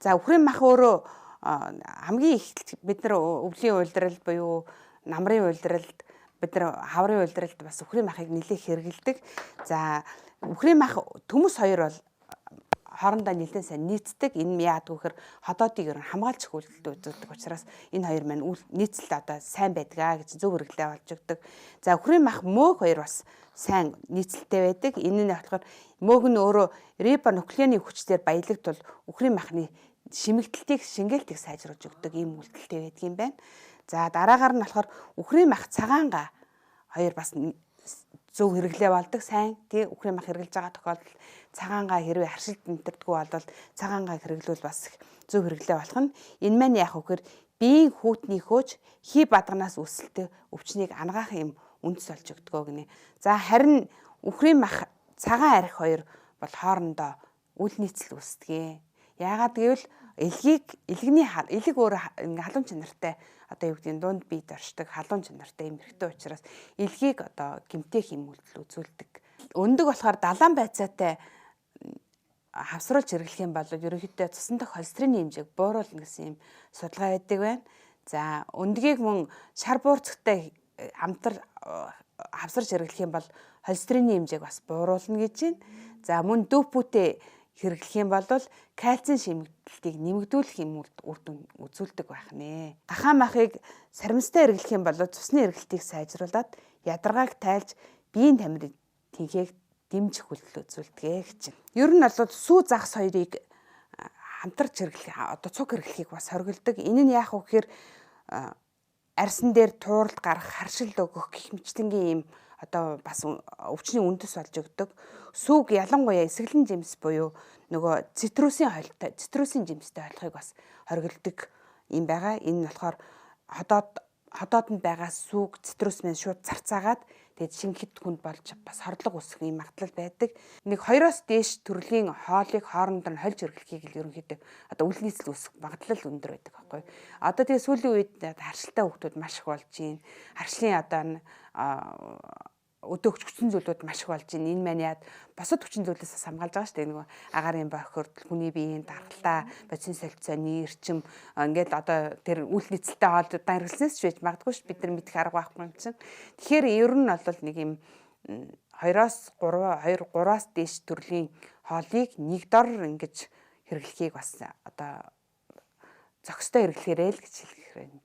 За, үхрийн мах өөрөө хамгийн их бид нар өвлийн улирал буюу намрын улиралд, бид нар хаврын улиралд бас үхрийн махыг нэлээх хэрэглэдэг. За, үхрийн мах, төмөс хоёр бол хоорондоо нэлээд сайн нийцдэг. Энэ яадаг вэ гэхээр ходоодыг ер нь хамгаалж үйлдэл үзүүлдэг учраас энэ хоёр маань нийцэлт одоо сайн байдгаа гэж зөв хэрэглээ болж өгдөг. За, үхрийн мах, мөөх хоёр бас сайн нийцэлтэй байдаг. Энэ нь болохоор мөөх нь өөрөө рибонуклеины хүчээр баялаг тул үхрийн махны шимэгдэлтийг, шингээлтийг сайжруулж өгдөг ийм үйлдэлтэй байдаг юм байна. За, дараагаар нь болохоор үхрийн мах, цагаанга хоёр бас зөв хэрэглээ болдог, сайн тий. Үхрийн мах хэрэглэж байгаа тохиолдолд цагаангаа, хэрвээ харшилт энтердэггүй бол цагаангаа хэрэглүүл бас их зөв хэрэглээ болох нь. Энэ маань яах вэ гэхээр биеийн хүүтний хөөж хий бадганаас үүсэлтэй өвчнийг анагаах юм үндэс олж өгдгөө гинэ. За, харин үхрийн мах, цагаан арх хоёр бол хоорондоо үл нийцэл үүсдэг. Яагаад гэвэл элгийг элэгний элэг өөр ингээ халуун чанартай, одоо юу гэдгийг, дунд биед оршдог халуун чанартай юм хэрэгтэй учраас элгийг одоо гэмтэх юм үйлдэл үзүүлдэг. Өндөг болохоор далайн байцаатай хавсруулж хэрэглэх юм бол ерөнхийдөө цусан дах холестерины хэмжээг бууруулна гэсэн юм судалгаа байдаг байна. За, өндгийг мөн шар буурцагтай амтар хавсарч хэрэглэх юм бол холестерины хэмжээг бас бууруулна гэж байна. За, мөн дүүпүүтэй хэрэглэх юм бол кальцийн шимэгдэлтийг нэмэгдүүлэх юм үр дүн үзүүлдэг байх нэ. Гахаа махыг саримстай хэрэглэх юм бол цусны эргэлтийг сайжруулад, ядаргааг тайлж, биеийн тамирын тэнхээг дэмжих үйлдэл үзүүлдэг гэж. Ер нь бол сүү, загас хоёрыг хамтарч хэрэглэх, одоо цуг хэрэглэхийг бас хоригддаг. Энэ нь яах вэ гэхээр арьсан дээр тууралд гарах, харшил өгөх гэх мэтчилэнгийн ийм одоо бас өвчний үндэс болж өгдөг. Сүүг ялангуяа эсэглэн жимс буюу нөгөө цитрусийн хойлтой, цитрусийн жимстэй холихыг бас хоригддаг юм байгаа. Энэ нь болохоор ходоодонд байгаа сүүг, цитрус мэн шууд царцаагаад, тэгээд шингэхэд хүнд болж бас хордлого үүсэх юм магадлал байдаг. Нэг хоёроос дээш төрлийн хоолыг хооронд нь хольж хэрэглэхийг л ерөнхийдөө одоо үл нийцэл үүсэх магадлал өндөр байдаг байхгүй. Одоо тэгээ сүүлийн үед харшилтай хүүхдүүд маш их болж байна. Харшлын одоо өдөөгч хүчин зүйлүүд маш их болж байна. Энэ маань яад босод хүчин зүйлээс бас хамгаалж байгаа шүү дээ. Нөгөө агаарын бохирдол, хүний биеийн даргалаа, бодисын солилцооны эрчим, ингээд одоо тэр үйл нийцэлтэй хоол удаан хэрэглэснээс ч байж магадгүй ш, бид нар мэдэх арга байхгүй юм чинь. Тэгэхээр ер нь бол нэг юм 2-оос 3 2 3-аас дээш төрлийн хоолыг нэг дор ингэж хэрэглэхийг бас одоо зохистой хэрэглэхээрээ л гэж хэлэх байна.